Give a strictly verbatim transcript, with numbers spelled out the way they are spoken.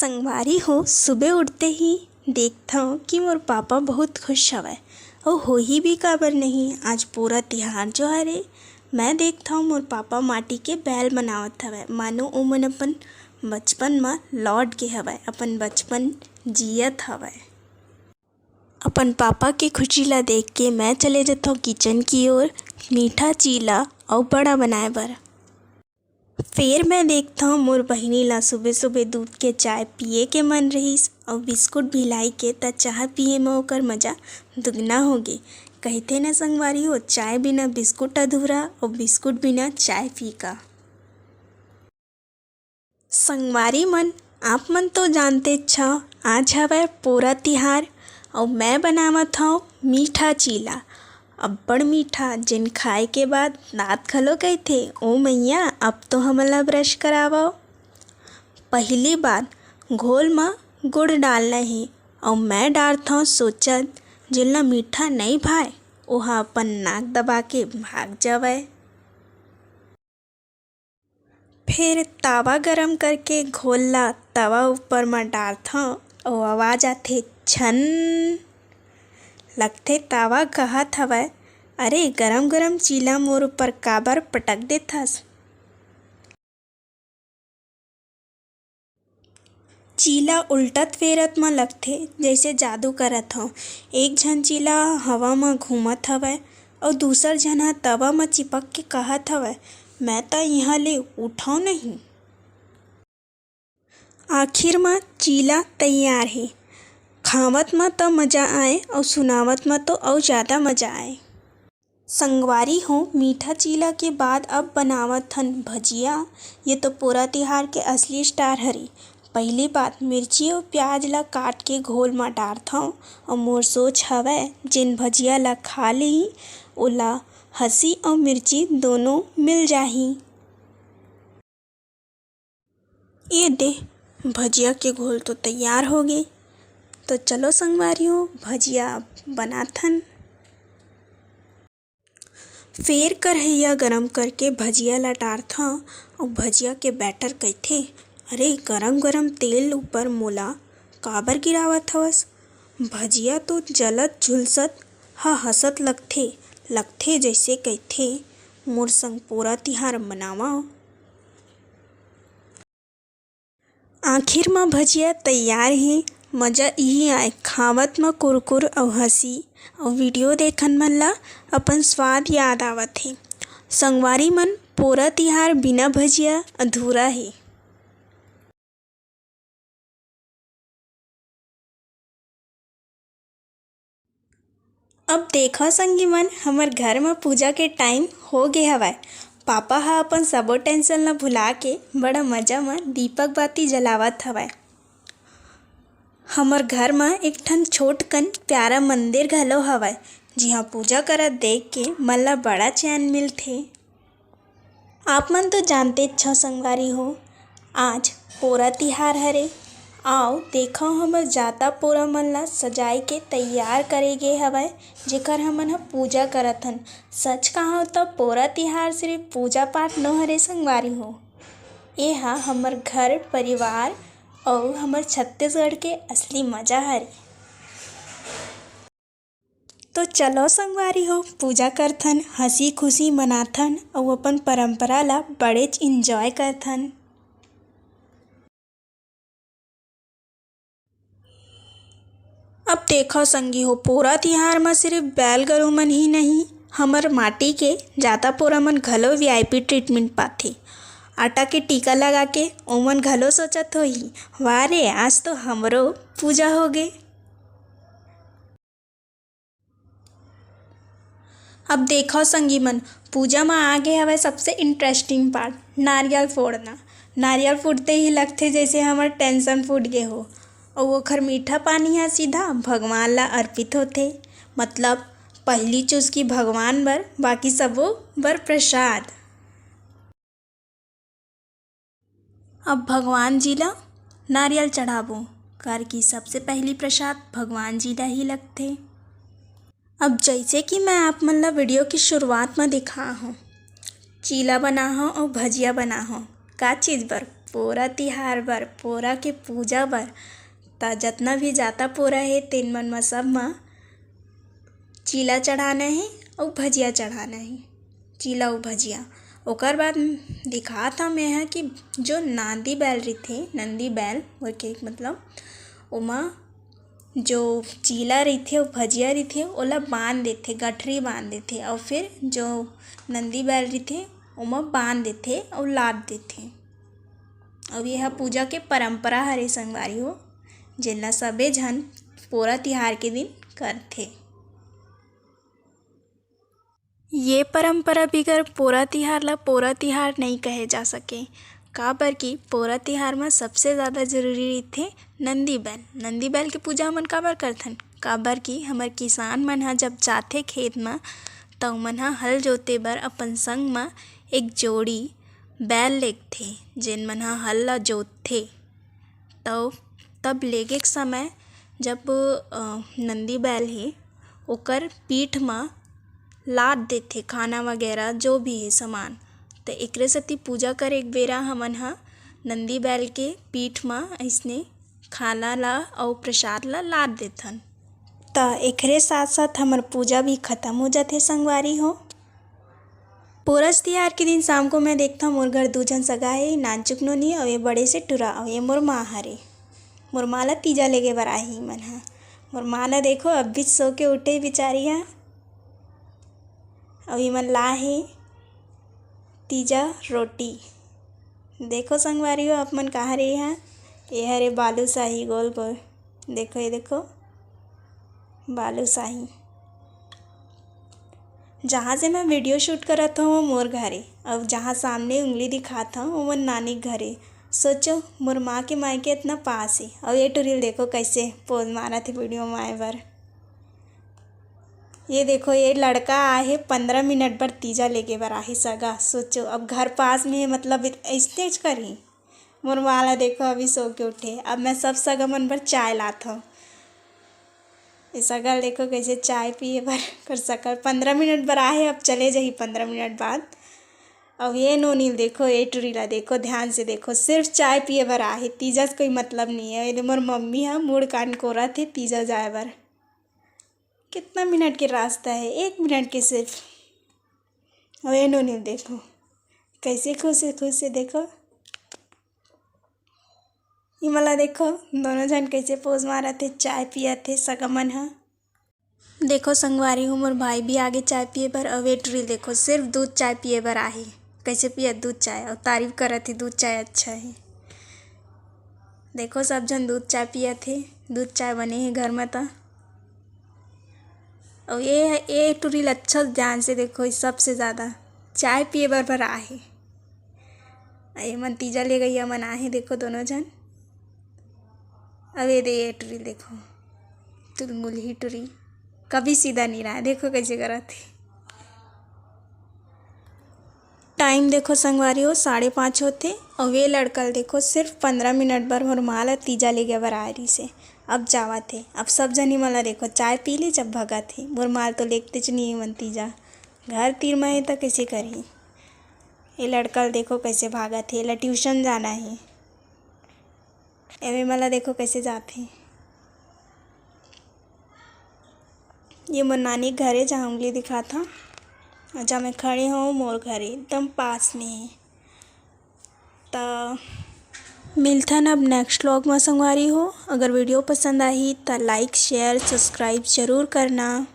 संगवारी हो, सुबह उठते ही देखथंव कि मोर पापा बहुत खुश हवय, अउ होही भी काबर नहीं, आज पोरा तिहार जो हरे। मैं देखथंव मोर पापा माटी के बैल बनावत हवय, मानो ओमन अपन बचपन म लौट गे हवय, अपन बचपन जियत हवय। अपन पापा के खुशी ला देख के मैं चले जथंव किचन की ओर मीठा चीला अउ बड़ा बनाए बर। फेर मैं देखथंव मोर बहिनी ला सुबह-सुबह दूध के चाय पिए के मन रहिस अउ बिस्कुट भी लाई के, त चाय पिए म ओकर मजा दुगना होगे। कहिथे न संगवारी हो, चाय बिना बिस्कुट अधूरा अउ बिस्कुट बिना चाय फीका। संगवारी मन, आप मन तो जानतेच हव, आज हवय पोरा तिहार अउ मैं बनावत हंव मीठा चीला। अब्बड़ मीठा, जेन खाए के बाद दांत घलो कहिथे, "ओ मैया, अब तो हमन ला ब्रश करावव।" पहिली बात, घोल म गुड़ डालना हे अउ मैं डारथंव सोचत, जेन ला मीठा नइ भाय, ओहा अपन नाक दबा के भाग जावय। फेर तावा गरम करके घोल ला तवा ऊपर म डारथंव अउ आवाज आथे, छन। लगथे तावा कहत हवय, "अरे, गरम-गरम चीला मोर ऊपर काबर पटक देथस?" चीला उल्टत फेरत म लगथे, जइसे जादू करत हव। एक झन चीला ह हवा म घूमत हवय अउ दूसर झन ह तवा म चिपक के कहत हवय, "मैं त इहां ले उठंव नहीं।" आखिर म चीला तइयार हे। खावत म त मजा आय अउ सुनावत म तो अउ जादा मजा आय। संगवारी हो, मीठा चीला के बाद अब बनावत हन भजिया। ये तो पोरा तिहार के असली स्टार हरे। पहिली बात, मिर्ची अउ प्याज ला काट के घोल म डारथंव अउ मोर सोच हवय, जेन भजिया ला खा लिही, ओला हंसी अउ मिर्ची दोनों मिल जाही। ये दे, भजिया के घोल तो तैयार हो गे। तो चलो संगवारी हो, भजिया बनाथन। फेर कढ़ैया गरम करके भजिया ला डारथंव अउ भजिया के बैटर कहिथे, "अरे, गरम गरम तेल ऊपर मोला काबर गिरावत हवस?" भजिया तो जलत झुलसत ह हंसत लगथे, लगथे जइसे कहिथे, "मोर संग पोरा तिहार मनावव।" आखिर म भजिया तैयार हे। मजा इही आय, खावत म कुरकुर अउ हंसी अउ वीडियो देखन मन ला अपन स्वाद याद आवत हे। संगवारी मन, पोरा तिहार बिना भजिया अधूरा हे। अब देखव संगी मन, हमर घर म पूजा के टाइम हो गे हवय। पापा ह अपन सबो टेंशन ल भुला के बड़ा मजा म दीपक बाती जलावत हवय। हमर घर म एक ठन छोट कन प्यारा मंदिर घलो हवय, जिहां पूजा करत देख के मन ल बड़ा चैन मिलथे। आप मन तो जानतेच हव संगवारी हो, आज पोरा तिहार हरे। आओ देखव, हमर जाता पोरा मन ला सजाए के तैयार करे गे हवय, जेकर हमन ह पूजा करत हन। सच कहव त पोरा तिहार सिर्फ पूजा पाठ नो हरे संगवारी हो, ए हा हमर घर परिवार अउ हमर छत्तीसगढ़ के असली मजा हरे। तो चलो संगवारी हो, पूजा करथन, हंसी खुशी मनाथन अउ अपन परंपरा ला बड़ेच enjoy करथन। अब देखव संगी हो, पोरा तिहार म सिर्फ बैल गरू मन ही नहीं, हमर माटी के जाता पोरा मन घलो V I P treatment पाथे। आटा के टीका लगा के ओमन घलो सोचत होही, "वाह रे, आज तो हमरो पूजा हो गे।" अब देखव संगी मन, पूजा म आ गे हवय सबसे interesting part, नारियल फोड़ना। नारियल फूटते ही लगथे जइसे हमर tension फूट गे हो, अउ ओखर मीठा पानी ह सीधा भगवान ला अर्पित होथे। मतलब, पहिली चुस्की भगवान बर, बाकी सबो बर प्रसाद। अब भगवान जी ला नारियल चढ़ाबो, काबर कि सबसे पहिली प्रसाद भगवान जी ला ही लगथे। अब जइसे कि मैं आप मन ला वीडियो की शुरुआत म दिखा हूँ, चीला बना हूँ अउ भजिया बना हूँ। का चीज बर? पोरा तिहार बर, पोरा के पूजा बर, त जतना भी जाता पोरा हे, तेन मन म सब म चीला चढ़ाना हे अउ भजिया चढ़ाना हे, चीला अउ भजिया। ओकर बाद दिखात हव मेंहा कि जो नांदी बैल रहिथे, नंदी बैल होय के मतलब, ओमा जो चीला रहिथे अउ भजिया रहिथे, ओला बांध देथे, गठरी बांध देथे, अउ फिर जो नंदी बैल रहिथे, ओमा बांध देथे अउ लाद देथे। अउ ये ह पूजा के परंपरा हरे संगवारी हो, जेन ल सबे झन पोरा तिहार के दिन करथे। ये परंपरा बिगर पोरा तिहार ल पोरा तिहार नइ कहे जा सके, काबर कि पोरा तिहार म सबसे ज़्यादा जरूरी रहिथे नंदी बैल। नंदी बैल के पूजा हमन काबर करथन? काबर कि हमर किसान मन ह जब जाथे खेत म, त ओमन ह हल जोते बर अपन संग म एक जोड़ी बैल लेगथे, जेन मन ह हल ल जोतथे। तब, तब लेगे के समय जब, अ, नंदी बैल हे, ओकर पीठ म लाद देथे खाना वगैरह, जो भी हे सामान। त एकरे सेती पूजा करे के बेरा हमन ह नंदी बैल के पीठ म अइसने खाना ला अउ प्रसाद ला लाद देथन। त एकरे साथ-साथ हमर पूजा भी खतम हो जाथे संगवारी हो। पोरस तिहार के दिन शाम को मैं देखथंव मोर घर दू झन सगा हे, नानचुक नोनी अउ ये बड़े से टुरा अउ ये मोर माँ हरे। मोर माँ ला तीजा लेगे बर आही मन ह। मोर माँ ला देखो, अभी सो के उठे बिचारी ह। अउ इमन ला हे तीजा रोटी। देखो संगवारी हो, आप मन कहाँ रे हा? ये हरे बालूशाही गोल गोल। देखो, ये देखो, बालूशाही। जहाँ से मैं video shoot करत हव, वो मोर घर ए, अउ जहाँ सामने उंगली दिखात हव, वो मोर नानी के घर ए। सोचो, मोर माँ के मायके इतना पास हे। अउ ये टुरी ल देखो, कैसे pose मारत हे video म आए बर। ये देखो, ये लड़का आहे, पंद्रह मिनट बर तीजा लेगे बर आहे सगा। सोचो, अब घर पास में हे, मतलब, इत-, अइसनेच करही। मोर माँ ला देखो, अभी सो के उठे। अब मैं सब सगा मन बर चाय लात हव। ये सगा ल देखो, कैसे चाय पिए बर कर सकल। पंद्रह मिनट बर आहे, अब चले जाही पंद्रह मिनट बाद। अब ये नोनी ल देखो, ये टुरी ला देखो, ध्यान से देखो, सिर्फ चाय पिए बर आहे, तीजा से कोई मतलब नहीं है। ये दे मोर मम्मी ह मुड़ कान कोरत हे तीजा जाए बर। कितना मिनट के रास्ता है, एक मिनट के सिर्फ। अब ये नोनी ल देखो, कैसे खुश है, खुश है, देखो। इमला देखो, दोनों झन कैसे pose मारत हे, चाय पियत हे सगा मन ह। देखो संगवारी हो, मोर भाई भी आगे चाय पिए बर। अउ ये टुरी ल देखो, सिर्फ दूध चाय पिए बर आहे। कैसे पियत दूध चाय, अउ तारीफ करत हे, दूध चाय अच्छा हे। देखो, सब झन दूध चाय पियत हे, दूध चाय बने हे घर म त। अउ ये, ये टुरी ल अच्छा ध्यान से देखो, ये सबसे ज्यादा चाय पिए बर बर आहे। अउ ये मन तीजा लेगइया मन आहे, देखो दोनों झन। अउ ये दे, ये टुरी ल देखो, चुलमुलही टुरी, कभी सीधा नहीं रहा, देखो कैसे करत हे। Time देखो संगवारी हो, साढ़े पाँच होथे, अउ ये लड़का ल देखो, सिर्फ पंद्रह मिनट बर मोर माँ ल तीजा लेगे बर आए रहिस हे, अब जावत हे। अब सब झनी मन ल देखो, चाय पी ले, जब भगत हे। मोर माँ ल तो लेगतेच नहीं हे मन तीजा, घर तीर म हे त कैसे करही? ये लड़का ल देखो कैसे भागत हे, एला tuition जाना हे। एमे मन ल देखो कैसे जात हे। ये मोर नानी के घर ए, जहाँ उंगली दिखात हव, अउ जहाँ मैं खड़े हव, मोर घर एकदम पास में हे। त मिलथन अब next vlog म संगवारी हो। अगर video पसंद आही, त like, share, subscribe जरूर करना।